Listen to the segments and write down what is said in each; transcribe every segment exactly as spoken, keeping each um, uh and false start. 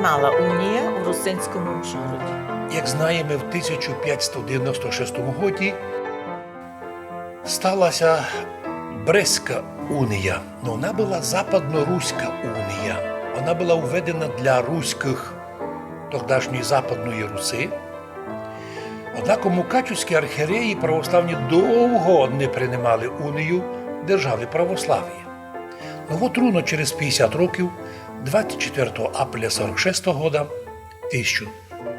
Мала унія у русинському Ужгороді. Як знаєме, в тисяча пятсто девяносто шестому годі стала ся Брестська унія. Но она была Западноруська унія. Она была уведена для руськых тогдашньої Западної Руси. Однако мукачівські архієреї православні довго не принимали унію державы православія. Но от рувно через пятдесят років, двадцять четвертого апреля сорок шестого года, тисяча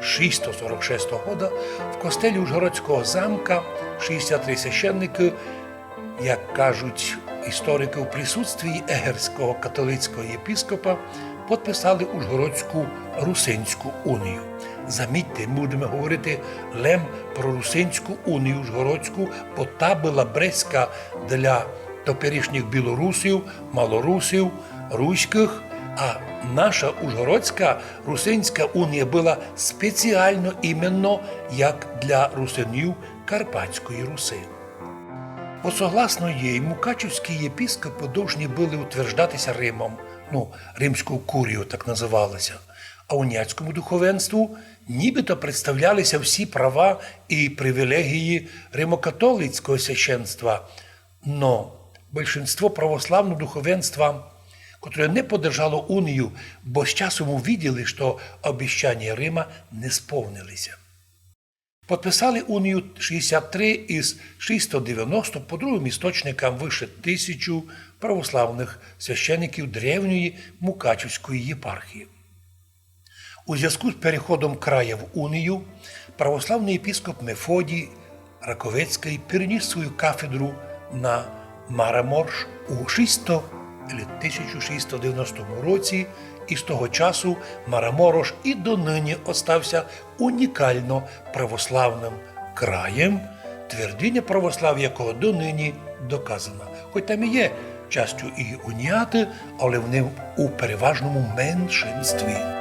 шістсот сорок шестого года, в костелі Ужгородського замка шістдесят три священникы, як кажуть історикы, в присутствії егерського католицького єпископа подписали Ужгородську русинську унію. Замітьте, мы будеме говорити лем про русинську унію ужгородську, бо та была Брестська для теперішніх білорусів, малорусів, руськых, а наша ужгородська русинська унія была спеціално іменно як для русинів Карпатської Руси. Бо согласно їй, мукачівські єпископы должні были утверждати ся Римом, ну, римською курією так называло ся, а уніатському духовенству нібито представляли ся всі права і привілегії римокатолицького священства. Но большинство православного духовенства, котре не поддержало унію, бо з часом увиділи, што обіщаня Рима не сповнили ся. Подписали унію шістдесят три із шістсот девяносто, по другым істочникам, выше тисячу православных священиків древньої Мукачівської єпархії. У звязку з переходом края в унію православный єпископ Мефодій Раковецькый переніс свою кафедру на Мараморш у шістсот или тисяча шістсот девяностому році, і з того часу Мараморош і доныні остав ся унікално православным краєм, твердиня православія якого доныні доказана. Хоть там і є частю і уніаты, але вони у переважному меншинстві.